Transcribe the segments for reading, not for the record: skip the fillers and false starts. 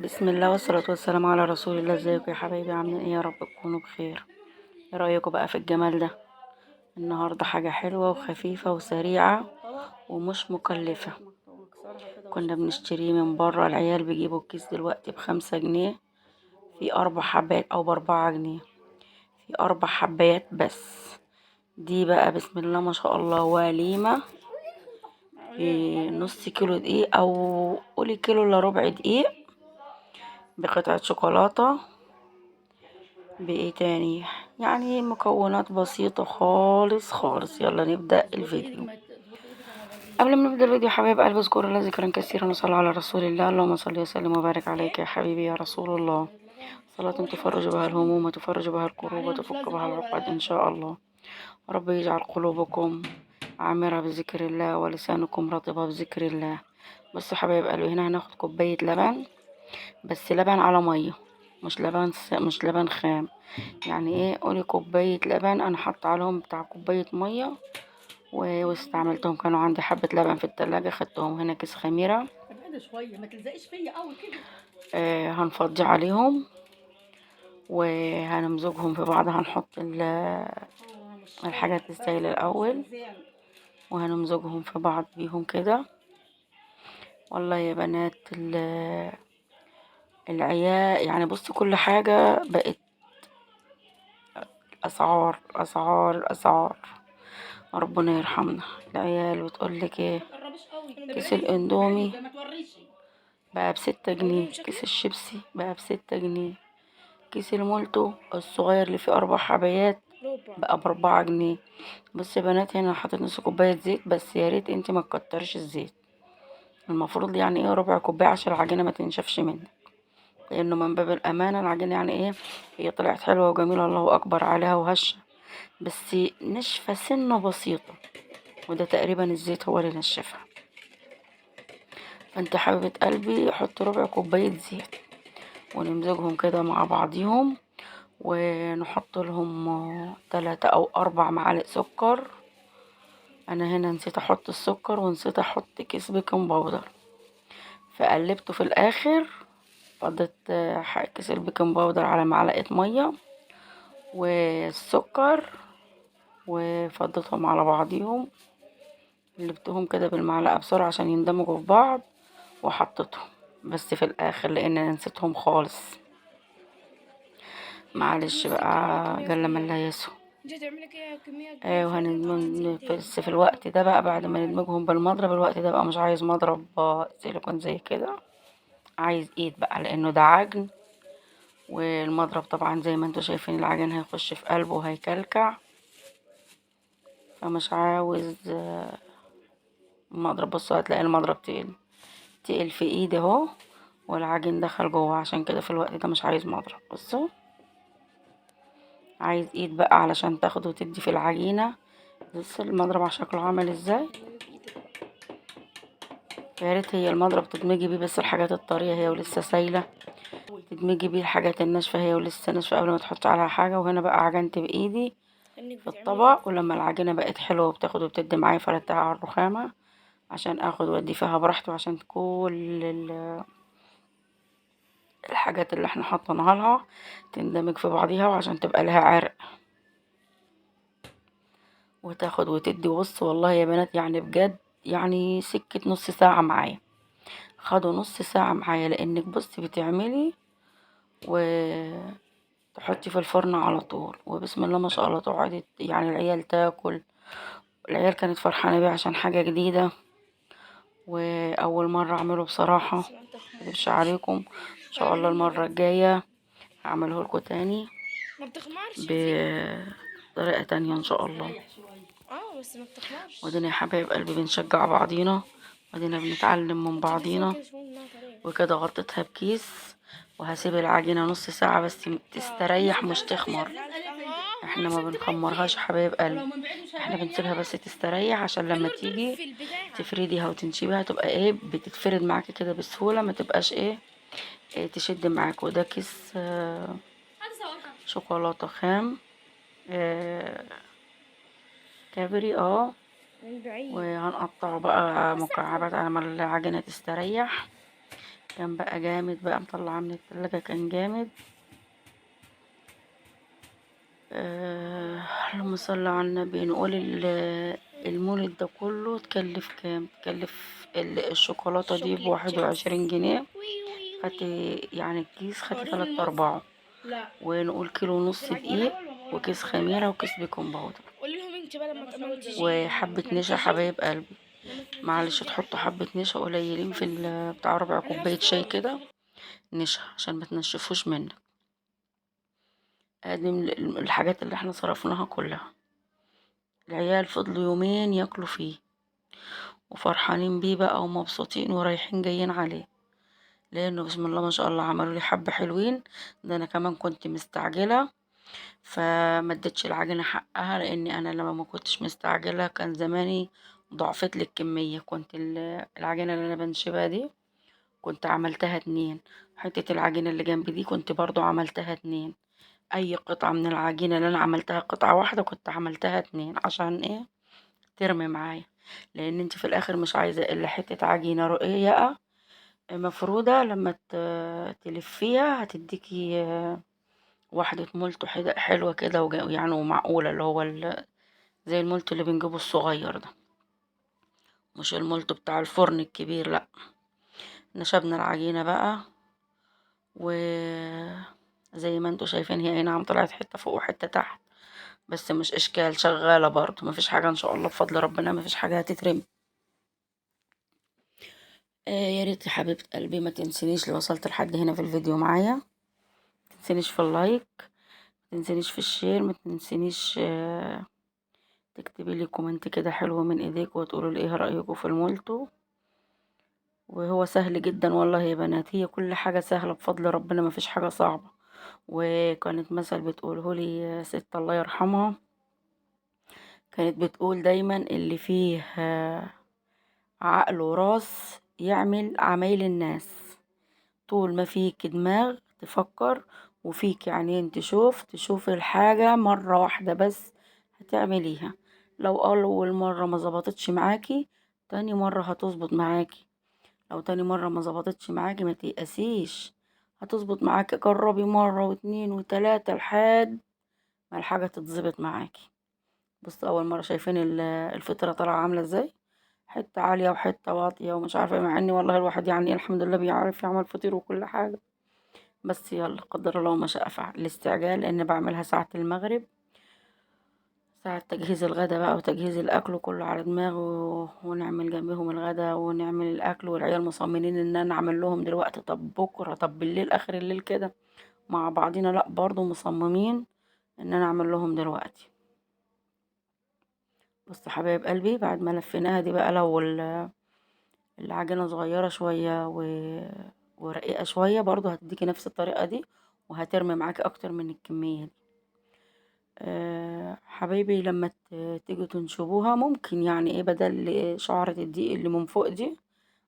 بسم الله والصلاة والسلام على رسول الله. ازيكم يا حبايبي؟ عاملين ايه؟ يا رب تكونوا بخير. ايه رأيكم بقى في الجمال ده؟ النهاردة حاجة حلوة وخفيفة وسريعة ومش مكلفة. كنا بنشتريه من بره، العيال بيجيبوا الكيس دلوقتي ب5 جنيه في 4 حبات او ب4 جنيه في 4 حبايات بس. دي بقى بسم الله ما شاء الله وليمة بنص كيلو دقيق او قولي كيلو الا ربع دقيق، بقطعة شوكولاتة، بإيه تاني، يعني مكونات بسيطة خالص خالص. يلا نبدأ الفيديو. قبل ما نبدأ الفيديو حبايب قلبي، اذكروا الله ذكرا كثيرا وصلوا على رسول الله. اللهم صل وسلم وبارك عليك يا حبيبي يا رسول الله. صلاة تفرج بها الهموم وتفرج بها الكروب وتفك بها العقد إن شاء الله. رب يجعل قلوبكم عامرة بذكر الله ولسانكم رطبة بذكر الله. بصوا حبايب قلبي، هنا هناخد كوباية لبن، بس لبن على مية، مش لبن خام. يعني ايه؟ قولي كوباية لبن، انا حاطه عليهم بتاع كوباية مية واستعملتهم، كانوا عندي حبه لبن في التلاجة خدتهم. هنا كيس خميره ابعدي شوية، ما تلزقيش فيا قوي كده. هنفضي عليهم وهنمزجهم في بعض. هنحط الحاجات السايله الاول وهنمزجهم في بعض بيهم كده. والله يا بنات العيال يعني بصوا كل حاجة بقت أسعار أسعار أسعار، ربنا يرحمنا. العيال بتقولك ايه، كيس الاندومي بقى ب6 جنيه، كيس الشيبسي بقى ب6 جنيه، كيس المولتو الصغير اللي فيه 4 حبايات بقى ب4 جنيه. بصوا يا بنات، هنا حطيت نص كوباية زيت، بس يا ريت انت ما تكترش الزيت، المفروض يعني ايه ربع كوباية عشان العجينة ما تنشفش منك، لانه من باب الامانة العجينة يعني ايه هي طلعت حلوة وجميلة الله اكبر عليها وهشه، بس نشفه سنة بسيطة، وده تقريبا الزيت هو اللي نشفها. فانت حبيبه قلبي حط ربع كوباية زيت ونمزجهم كده مع بعضيهم، ونحط لهم 3 او 4 معالق سكر. انا هنا نسيت احط السكر ونسيت احط كيس baking powder، فقلبته في الاخر، فضيت كيس ال baking powder على معلقة مية والسكر وفضيتهم على بعضيهم، قلبتهم كده بالمعلقة بسرعة عشان يندمجوا في بعض، وحطيتهم بس في الاخر لان انا نسيتهم خالص، معلش بقى جل من لا يسهو. وهندمج بس في الوقت ده بقى، بعد ما ندمجهم بالمضرب، الوقت ده بقى مش عايز مضرب سيليكون زي كده، عايز ايد بقى لانه ده عجن، والمضرب طبعا زي ما انتوا شايفين العجين هيخش في قلبه وهيكلكع، فمش عاوز المضرب. بصوا هتلاقي المضرب تقل في ايدي اهو، والعجين دخل جوه، عشان كده في الوقت ده مش عايز مضرب. بصوا عايز ايد بقى علشان تاخده وتدي في العجينة. بصوا المضرب على شكله عامل ازاي، يا ريت هي المضرب تدمجي بيه بس الحاجات الطرية هي ولسه سايلة، تدمجي بيه الحاجات الناشفة هي ولسه ناشفة قبل ما تحطي عليها حاجة. وهنا بقى عجنت بإيدي في الطبق، ولما العجينة بقت حلوة وبتاخد وبتدي معايا فردتها على الرخامة عشان اخد وادي فيها براحتي، وعشان كل الحاجات اللي احنا حطيناها لها تندمج في بعضيها، وعشان تبقى لها عرق وتاخد وتدي. بص والله يا بنات يعني بجد يعني سكة نص ساعة معايا، خدوا نص ساعة معايا، لانك بصي بتعملي وتحطي في الفرن على طول، وبسم الله ما شاء الله تقعدي يعني العيال تاكل. العيال كانت فرحانة بيه عشان حاجة جديدة واول مرة اعمله بصراحة، مكدبش عليكم. ان شاء الله المرة الجاية هعمله لكم تاني بطريقة تانية ان شاء الله. بس ما بتخمرش. ودينا يا حبايب قلبي بنشجع بعضينا، ودينا بنتعلم من بعضينا. وكده غطيتها بكيس، وهسيب العجينة نص ساعة بس تستريح مش تخمر. احنا ما بنخمرهاش يا حبايب قلبي، احنا بنسيبها بس تستريح عشان لما تيجي تفرديها وتنشبيها تبقى ايه بتتفرد معاكي كده بسهولة، ما تبقاش ايه تشد معاك. وده كيس شوكولاتة خام كابري وهنقطعه بقى مكعبات على ما العجينة تستريح. كان بقى جامد بقى، مطلعه من التلاجة كان جامد. اللهم صل على النبي. نقول المولد ده كله تكلف كام؟ تكلف الشوكولاتة دي chocolate بواحد شيبس. وعشرين جنيه. وي وي خدت وي. يعني الكيس، خدت أوريهم تلات الموز؟ ارباعه. لا. ونقول كيلو ونص دقيق وكيس خميرة وكيس baking powder قولي لهم انت بقى لما تيجي. وحبة نشا حبايب قلبي. معلش تحطوا حبة نشا قليلين في بتاع ربع كوباية شاي كده نشا عشان ما تنشفوش منك. ادي الحاجات اللي احنا صرفناها كلها. العيال فضلوا يومين ياكلوا فيه وفرحانين بيه بقى ومبسوطين ورايحين جايين عليه، لانه بسم الله ما شاء الله عملوا لي حبة حلوين. ده انا كمان كنت مستعجلة فما اديتش العجينة حقها، لاني انا لما ما كنتش مستعجلة كان زماني ضعفت لي الكمية. كنت العجينة اللي انا بنشبها دي كنت عملتها 2، حتة العجينة اللي جنبي دي كنت برضو عملتها 2. اي قطعة من العجينة اللي انا عملتها قطعة واحدة كنت عملتها 2، عشان ايه؟ ترمي معايا، لان انت في الاخر مش عايزة الا حتة عجينة رقيقة مفرودة لما تلفيها هتديكي واحدة مولتو حلوة كده ومعقولة، اللي هو زي المولتو اللي بنجيبه الصغير ده، مش المولتو بتاع الفرن الكبير، لا. نشبنا العجينة بقى، وزي ما انتوا شايفين هي اي نعم طلعت حتة فوق وحتة تحت، بس مش اشكال، شغالة برضو، مفيش حاجة ان شاء الله بفضل ربنا مفيش حاجة هتترمي. يا ريت يا حبيبة قلبي ما تنسينيش لو وصلت لحد هنا في الفيديو معايا، ما تنسينيش في ال like، ما تنسينيش في ال share، ما تنسينيش تكتبي لي comment كده حلو من ايديك وتقولوا لي ايه رايكم في المولتو. وهو سهل جدا والله يا بنات، هي كل حاجه سهله بفضل ربنا، ما فيش حاجه صعبه. وكانت مثل بتقوله لي ست الله يرحمها، كانت بتقول دايما اللي فيه عقل وراس يعمل عمايل الناس. طول ما فيك دماغ تفكر وفيك عينين تشوف الحاجة مرة واحدة بس هتعمليها. لو أول مرة ما ظبطتش معاكي تاني مرة هتظبط معاكي، لو تاني مرة ما ظبطتش معاكي ما تيأسيش، هتظبط معاكي. جربي مرة واتنين وتلاتة لحد ما الحاجة تتظبط معاكي. بصوا أول مرة شايفين الفطيرة طالعة عاملة ازاي، حتة عالية وحتة واطية ومش عارفة، مع اني والله الواحد الحمد لله بيعرف يعمل فطير وكل حاجة، بس يلا قدر الله ما شاء فعل. الاستعجال لان بعملها ساعة المغرب، ساعة تجهيز الغدا بقى وتجهيز الاكل وكله على دماغه، ونعمل جنبهم الغدا ونعمل الاكل، والعيال مصممين ان انا اعمل لهم دلوقتي، طب بكره، طب بالليل، اخر الليل كده مع بعضينا، لا برضو مصممين ان انا اعمل لهم دلوقتي. بصوا حبايب قلبي بعد ما لفيناها دي بقى، لو العجينة صغيرة شوية ورقيقة شوية برضو هتديكي نفس الطريقة دي وهترمي معاكي اكتر من الكمية دي. حبايبي لما تيجوا تنشبوها ممكن بدل شعرة الدقيق اللي من فوق دي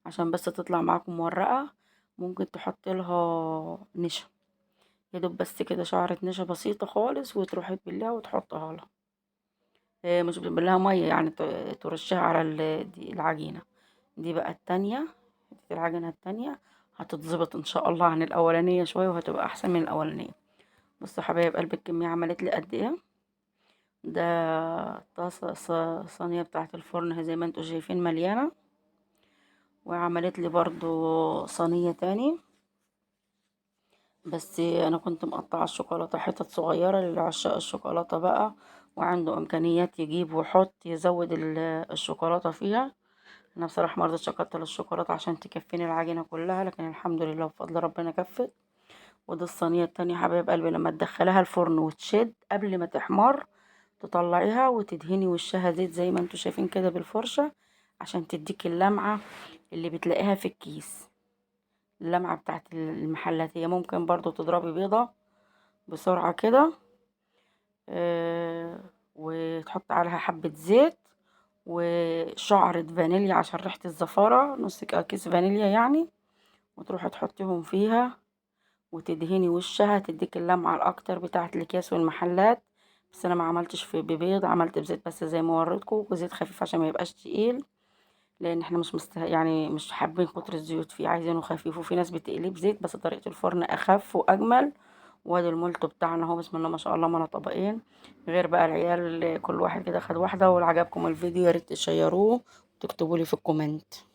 عشان بس تطلع معاكم مورقة، ممكن تحطي لها نشا، يا دوب بس كده شعرة نشا بسيطة خالص، وتروحي تبليها وتحطها لها. مش بتبلها مية يعني، ترشها على دي العجينة دي بقى. التانية العجينة التانية هتتظبط ان شاء الله عن الاولانية شوية، وهتبقى احسن من الاولانية. بصوا حبايب قلب الكمية عملت لي قد ايه. ده طاسة صينية بتاعة الفرن زي ما انتوا شايفين مليانة، وعملت لي برضو صينية تاني، بس انا كنت مقطعة الشوكولاتة حتت صغيرة للعشاق الشوكولاتة بقى، وعنده امكانيات يجيب ويحط يزود الشوكولاتة فيها. انا بصراحة ما رضيتش اكتر الشوكولاتة عشان تكفيني العجينة كلها، لكن الحمد لله بفضل ربنا كفت. وده الصينية التانية حبايب قلبي، لما تدخليها الفرن وتشد قبل ما تحمر تطلعيها وتدهني وشها زيت زي ما انتوا شايفين كده بالفرشة، عشان تديكي اللمعة اللي بتلاقيها في الكيس، اللمعة بتاعت المحلات. هي ممكن برضو تضربي بيضة بسرعة كده، وتحط عليها حبة زيت وشعرة فانيليا عشان ريحة الزفارة، نص كيس فانيليا يعني، وتروحي تحطيهم فيها وتدهني وشها، تديك اللمعة الأكتر بتاعت الأكياس والمحلات. بس أنا ما عملتش في ببيض، عملت بزيت بس زي ما وريتكم، وزيت خفيف عشان ما يبقاش تقيل. لان احنا مش يعني مش حابين كتر الزيوت فيه، عايزينه خفيف. وفي ناس بتقليه بزيت، بس طريقه الفرن اخف واجمل. وادي المولتو بتاعنا اهو، بسم الله ما شاء الله، منا طبقين. غير بقى العيال كل واحد كده خد واحدة. ولو عجبكم الفيديو يا ريت تشيروه وتكتبوا لي في ال comment.